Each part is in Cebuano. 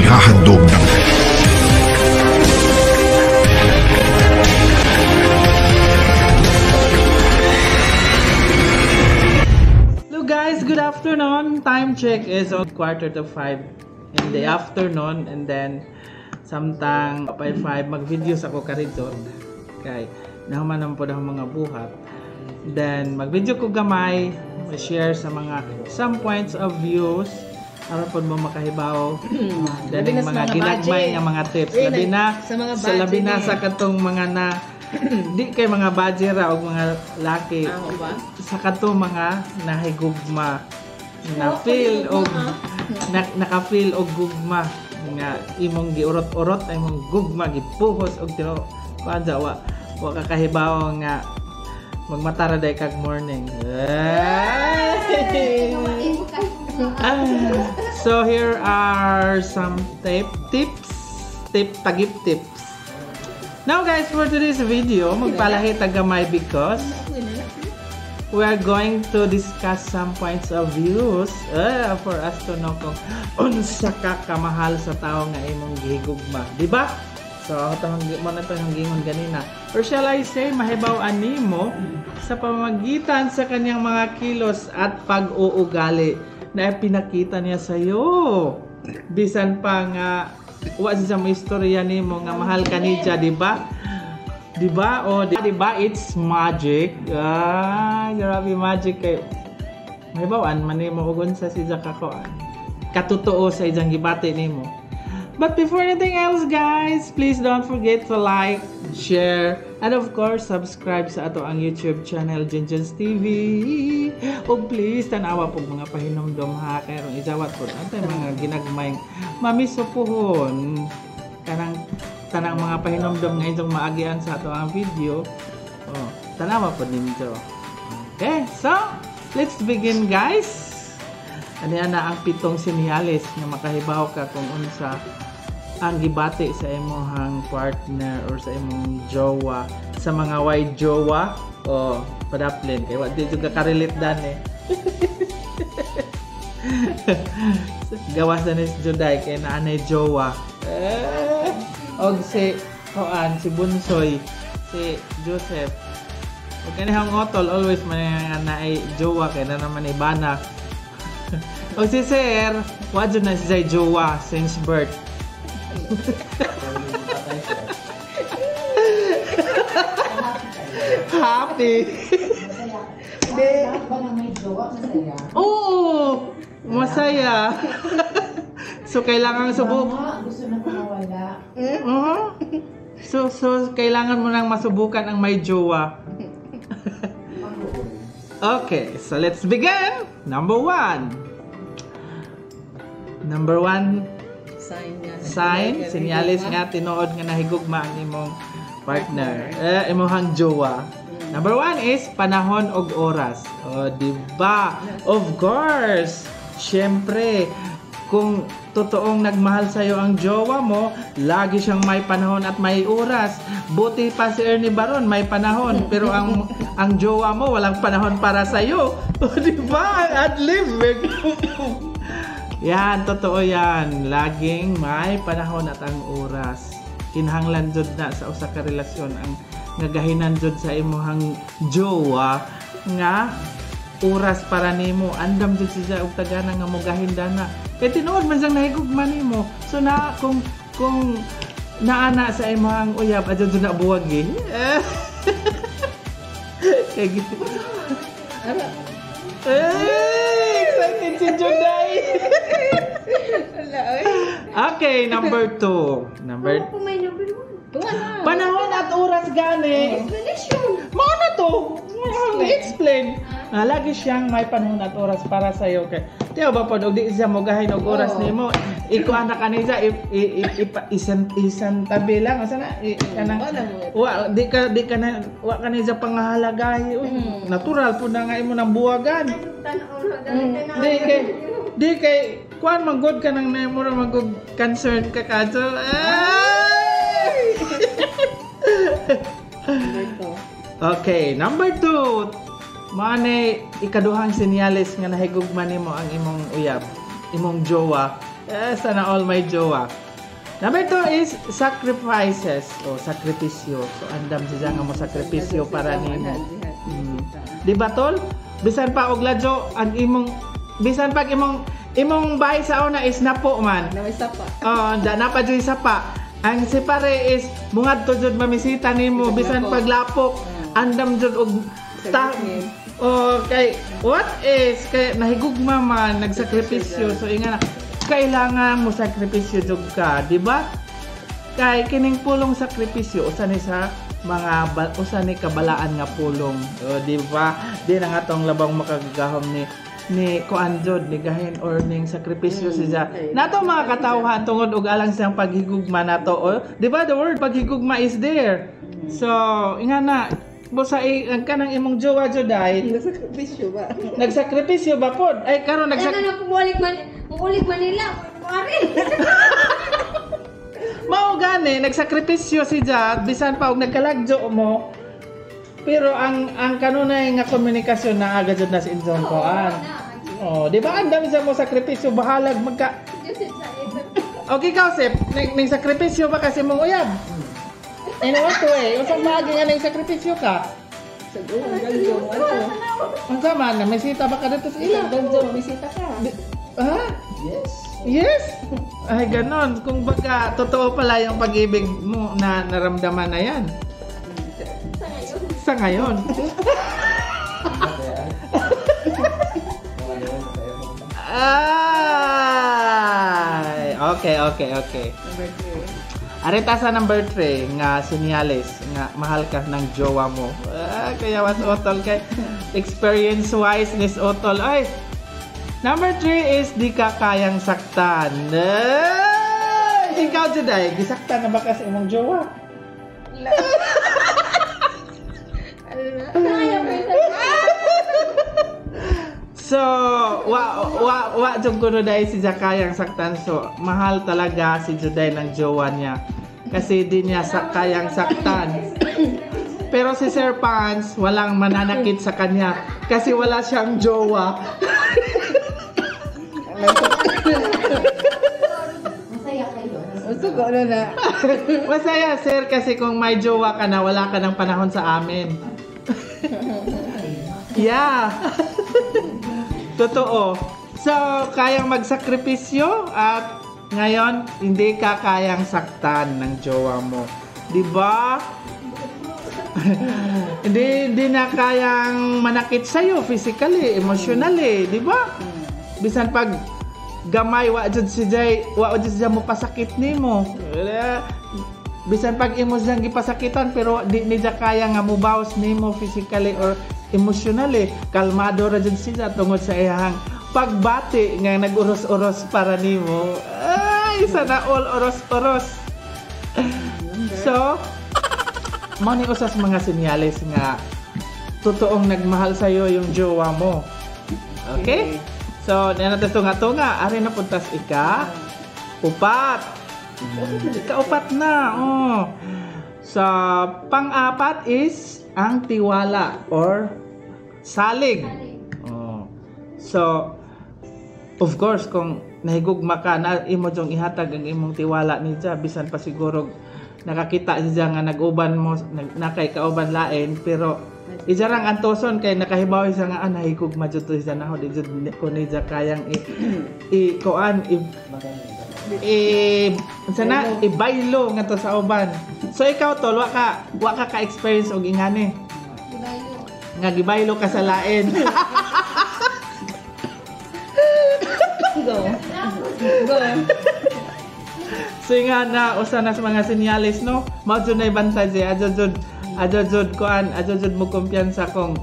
Inihahandog ng Hello guys, good afternoon. Time check is on 4:45 in the afternoon and then samtang by 5 mag-videos ako karidot kay nahuman po ang mga buhat. Then mag-video ko gamay, share sa mga some points of views aron pod mo makahibaw. Then Labi na sa mga mga ginagmay budget. nga mga tips. Uy, Labi na sa mga sa labi budget na eh. sa katong mga na di kay mga budget ra og mga laki Ako ba? sa kato mga nahigugma na feel og na, naka-feel og gugma nga imong giurot-urot ay imong gugma gipuhos og tino kuan sa wa wa ka kahibaw nga magmatara day kag morning. Ay! Ah, so here are some tips tip tagip tips. Now guys, for today's video, magpalahi tagamay because we are going to discuss some points of views for us to know kung unsa ka kamahal sa tao nga imong gihigugma, di ba? So, mo na to ang gingon ganina. Or shall I say, mahibaw animo sa pamamagitan sa kanyang mga kilos at pag-uugali na pinakita niya sa iyo. Bisan pa nga wa siya mo istorya nimo nga mahal ka niya, di ba? Di ba? O, di ba? It's magic. Ah, grabe magic kay mahibaw-an man nimo og unsa si kakoan. Katotoo sa iyang gibati nimo. But before anything else, guys, please don't forget to like, share, and of course, subscribe sa ato ang YouTube channel, Jinjins TV. O please, tanawa po mga pahinomdom ha, kay aron ijawat po atay mga ginagmay mamisupuhon kanang tanang mga pahinomdom nga inyong maagian sa ato ang video. Oh, tanawa po ninyo. Okay, so let's begin, guys. Ani na ang pitong sinyales nga makahibaw ka kung unsa ang gibati sa imong partner or sa imong jowa, sa mga way jowa o padaplin kay wa di jud ka ka-relate dan eh. Gawas na ni si Juday kay naanay jowa. Eh, og si kuan si Bunsoy, si Joseph. Ug kanihang otol always man nga naay jowa kay na naman ibana. Og si Sir, wa jud na siya jowa since birth. Happy. Lahat ba na may jowa, masaya? Oo, masaya. So kailangan subuk. Mama, gusto na mawala. Uh-huh. So kailangan mo nang masubukan ang may jowa. Okay, so let's begin. Number one. Number one Sign nga. sign, sinyalis nga tinuod nga nahigugma ang imong partner. Eh, imong jowa. Number one is panahon og oras. O, di ba? Of course. Siyempre, kung totoong nagmahal sa'yo ang jowa mo, lagi siyang may panahon at may oras. Buti pa si Ernie Baron, may panahon. Pero ang jowa mo, walang panahon para sa'yo. O, di ba? Ang adlib. Yan, totoo yan. Laging may panahon at ang oras. Kinahanglan jud na sa usa ka relasyon ang ngagahinan jud sa imong jowa nga oras para nimo. Andam jud siya og tagana nga mogahin dana. Kay tinuod man siyang nahigugma nimo. So na kung naana sa imong uyab adyo jud na buwag eh. Kay eh, excited si Juday. Wala, oy. Okay, number two. Number Ako may number one. Tunga na. Panahon at oras gani. Explanation. Mao na to. Explain. Na lagi siyang may panahon at oras para sa iyo kay. Tiyo ba pod og di siya mogahin og oras Oo. nimo. Iko anak ani siya isan isan tabi lang asa na kanang Wala mo. wa di ka na wa ka na siya pangahalagahi. Uy, natural po na nga imo nang buwagan. Di kay kuan man gud ka nang namo ra man gud concern ka kadto. Ay! Number two. Okay, number two. Mane ikaduhang senyales nga nahigugma nimo ang imong uyab, imong jowa. Eh, sana all may jowa. Number two is sacrifices o sakripisyo. So andam siya nga mo sakripisyo para nimo. Di ba, tol? Bisan pa og ladyo ang imong, bisan pag imong bahay sa una is napo man. Na may sapa. Oh, da napa jud sapa. Ang si pare is mungadto jud mamisita nimo bisan Lapok. Paglapok. Andam jud og ta. Oh, kay what is kay nahigugma man, nagsakripisyo. So inga na kailangan mo sakripisyo jud ka, di ba? Kay kining pulong sakripisyo usa ni sa mga usa ni kabalaan nga pulong. O, di ba? Di na nga tong labang makagagahom ni kuan jud ni gahin or ning sakripisyo siya. Nato mga katawhan tungod og alang siyang paghigugma nato. O, di ba the word paghigugma is there. So, inga na busa ang kanang imong jowa jud ay Nasakripisyo ba? Nagsakripisyo ba pod? Ay karon Ano na pumulik man, mukulik Manila, pare. Mao gani nagsakripisyo si Jad bisan pa og nagkalagjo mo. Pero ang kanunay nga komunikasyon na aga jud na sa inyong kuan. Oh, di ba ang dami sa mo sakripisyo, bahalag magka Okay ikaw, Sep, ning sakripisyo ba kasi mong uyab? In what way? Unsang maagi nga ning sakripisyo ka? Sa ganjo mo ano? Unsa man, may sita ba ka dito sa ila? Ganjo, bisita ka. Ha? Yes. Yes! Ay, ganon. Kung baga, totoo pala yung pag-ibig mo na naramdaman na yan. Sa ngayon. Ay! Okay. Number 3. Arita sa number 3 nga senyales nga mahal ka ng jowa mo. Ah, kaya mas otol kay experience wise nis otol. Ay. Number 3 is di ka kayang saktan. Ay, ikaw Juday, gisaktan na ba ka sa imong jowa? Ano na? Kaya mo yun. So, wa wa wa jud ko dahil si kayang saktan. So, mahal talaga si Juday ng jowa niya. Kasi di niya sa kayang saktan. Pero si Sir Pans, walang mananakit sa kanya kasi wala siyang jowa. Masaya kayo. Usugo na na. Masaya, sir, kasi kung may jowa ka na, wala ka ng panahon sa amin. Yeah. Totoo. So, kayang magsakripisyo at ngayon, hindi ka kayang saktan ng jowa mo. 'Di ba? Hindi hindi na kayang manakit sa'yo physically, emotionally, 'di ba? Bisan pag gamay wa jud si Jay, wa jud siya mo pasakit nimo. Wala. Bisan pag imo siyang gipasakitan pero di niya kaya nga mubawas nimo physically or emotionally. Kalmado ra jud siya tungod sa iyang pagbati nga nag-uros-uros para nimo. Ay, sana all uros-uros. So, mao ni usas mga senyales nga totoong nagmahal sa'yo yung jowa mo. Okay? So, na natin tunga-tunga. Ari na puntas ika. Upat. Ika-upat na. Oh. So, pang-apat is ang tiwala or salig. Oh. So, of course, kung nahigugma ka na imo jong ihatag ang imong tiwala niya bisan pa siguro nakakita siya nga nag-uban mo nakay kauban lain, pero ijarang antoson kay nakahibaw siya nga ah, nahigugma jud to siya naho, di jud ko niya kayang i kuan i unsa na ibaylo nga to sa uban. So ikaw, tol, wa ka ka experience og ingani nga gibaylo ka sa lain? Go. Go. So nga na usa na sa mga senyales, no, mao jud nay bantay siya, adyo jud kuan, adyo jud mo kumpiyansa kung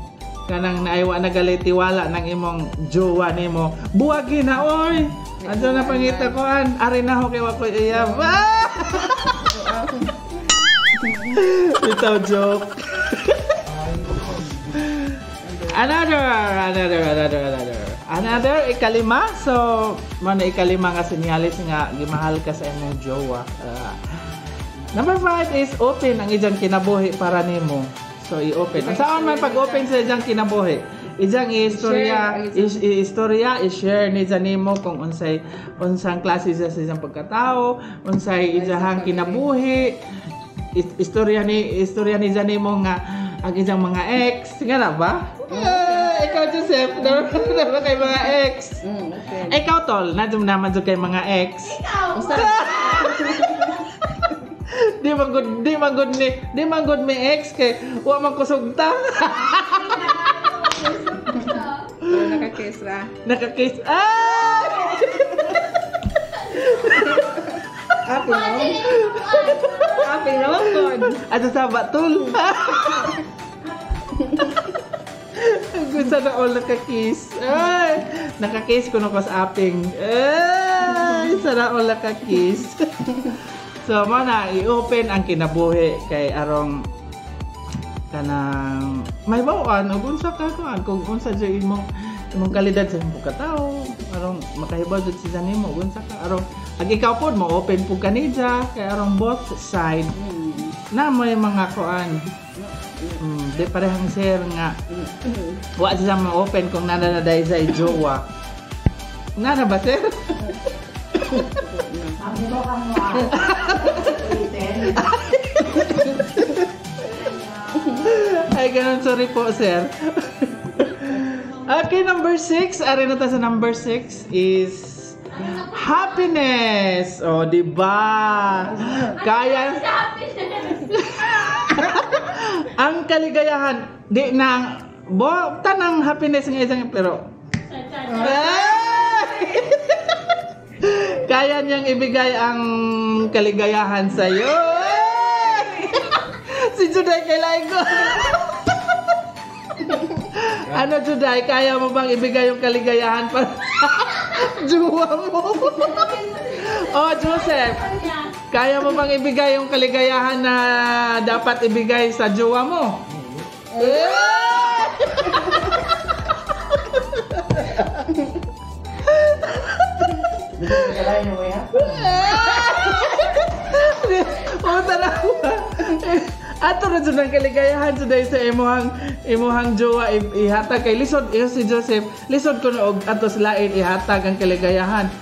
kanang naaywa na gali tiwala ng imong jowa nimo, buwagi na oy, adyo na pangita kuan, ari na ho kay wa koy iyab. Ah! Ito joke. Another, another, another, another. Another, ikalima. So, mana ikalima nga senyales nga gimahal ka sa imong jowa. Ah. Number 5 is open ang iyang kinabuhi para nimo. So, i-open. Ang saan man pag-open sa iyang kinabuhi? Ijang istorya, I-share. Istorya i-share ni sa nimo kung unsay unsang klase sa isang pagkatao, unsay ijahang kinabuhi. Istorya ni sa nimo nga ang isang mga ex, nga na ba? Eh, ikaw, Joseph, na kay mga ex? Okay. Ikaw, tol, na naman jud kay mga ex. Ikaw. Usa. Di man good may ex kay wa man kusugta. Oh, naka-kiss ra. Naka-kiss. Ah! Apil no? Apil no god. Ato sa batul. Gusto na all naka-kiss. Ay, naka-kiss ko ko sa aping. Ay, sana all naka-kiss. So, mo na, i-open ang kinabuhi kay arong kanang may bawaan og unsa ka kuan kung unsa jud imong kalidad sa imong pagkatao arong makahibaw jud siya nimo ug unsa ka arong ag ikaw pod mo open pud kanija kay arong both side na may mga kuan, di parehang sir nga wa siya mo open kung nana na dahil sa jowa nana ba, sir? Ang mo kang wa. Ulitin. Ay, ganun. Sorry po, sir. Okay, number 6. Ari na ta sa number 6 is happiness. O, oh, di ba? Kaya ang kaligayahan, di na bo tanang happiness nga isang pero Ay! Kaya niyang ibigay ang kaligayahan sa iyo. Si Juday kailangan ko. Ano, Juday, kaya mo bang ibigay yung kaligayahan para jowa mo? Oh, Joseph, kaya mo bang ibigay yung kaligayahan na dapat ibigay sa jowa mo? Eh! Kailangan mo ya. Oh, tanawa. Ato ra jud ang kaligayahan today sa imuhang jowa ihatag kay lisod iyo si Joseph. Lisod kuno og ato sa lain ihatag ang kaligayahan.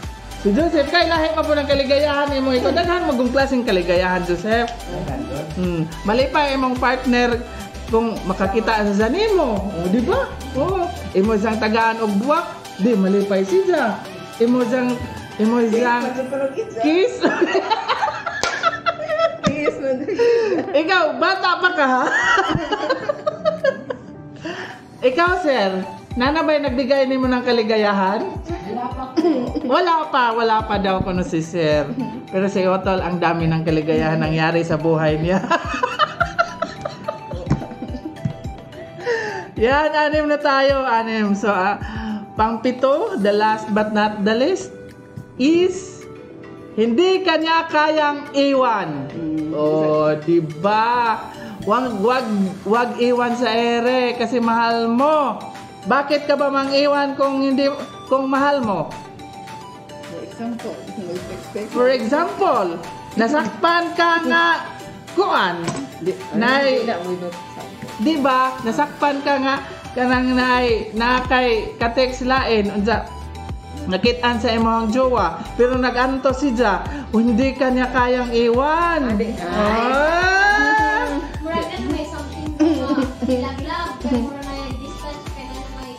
Si Joseph kay lahi pa po ng kaligayahan imo ikaw daghan magong klaseng kaligayahan, Joseph. Malipay imong partner kung makakita sa nimo. O, di ba? Oh, imo siyang tagaan og buwak, di malipay siya. Imo siyang kiss. Kiss man. Ikaw, bata pa ka ha? Ikaw, sir, nana ba'y nagbigay nimo ng kaligayahan? Wala pa ko. Wala pa daw kuno si sir. Pero si Otol, ang dami ng kaligayahan nangyari sa buhay niya. Yan, anim na tayo, anim. So, pang-pito, the last but not the least, is hindi kanya kayang iwan. Oh, di ba? Wag, wag, wag iwan sa ere kasi mahal mo. Bakit ka ba mang iwan kung hindi kung mahal mo? For example, mag-expect. For example, nasakpan ka nga kuan. Di, Nay. di na mo inot. Di ba? Nasakpan ka nga kanang nay na kay ka-text lain unsa nakitaan sa imong jowa pero nag-anto siya, hindi ka niya kayang iwan. Adi, ay. Ah! Murag ano may something nga laglag pero murag na distance kaya na may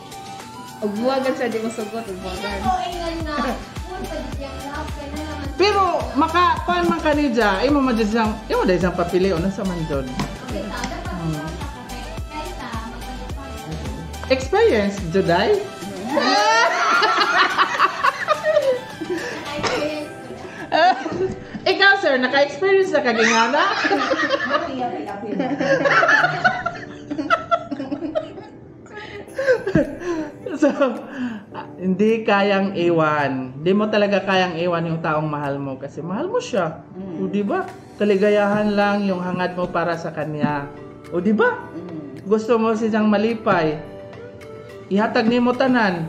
Og buwagan siya, di mo sugot, og buwagan. Oo, ingon nga full pa di siyang love kaya na naman. Pero maka kuan man kanija, imo man jud siyang imo dahil siyang papili na sa man jud. Okay, ta dapat ka kay kaysa magano pa. Experience, Juday? Naka-experience ko na. Ikaw, sir, naka-experience na kagingana? Happy, happy, happy. So, hindi kayang iwan. Hindi mo talaga kayang iwan yung taong mahal mo kasi mahal mo siya. O, di ba? Kaligayahan lang yung hangad mo para sa kanya. O, di ba? Gusto mo siyang malipay. Ihatag nimo tanan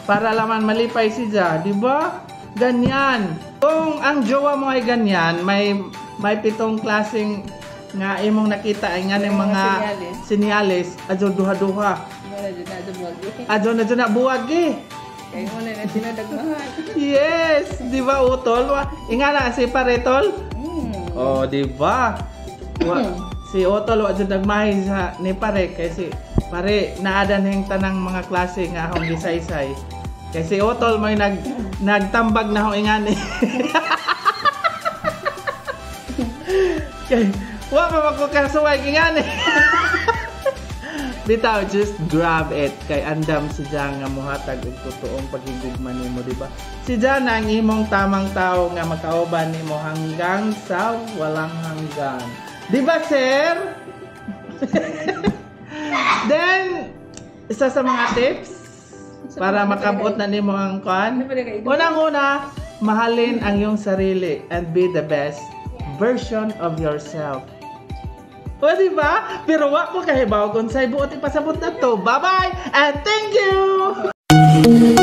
para laman malipay siya, di ba? Ganyan. Kung ang jowa mo ay ganyan, may pitong klaseng Nga imong nakita ay nga ng Mga mga senyales. Senyales adyo duha-duha. Wala dyan na buwag eh. Adyo na dyan na buwag eh. Kaya wala na sila dagmahan. Yes, di ba, utol? Inga na si paretol. Oh, di ba? Si Otol wa jud nagmahi sa ni pare kay si pare naadan hing tanang mga klase nga akong gisaysay. Kay si Otol may nagtambag na ho ingani. Kay wa pa man ko kasuway ingani. Bitaw, just grab it. Kay andam si Jan nga muhatag og totoong paghigugma nimo, di ba? Si Jan ang imong tamang tao nga makauban nimo hanggang sa walang hanggan. Di ba, sir? Then, isa sa mga tips para makabot na nimo ang kwan. Ano ba na kayo? Unang-una, mahalin ang iyong sarili and be the best version of yourself. O, di ba? Pero wa ko kahibaw kung sa'y buot ipasabot na to. Bye-bye and thank you!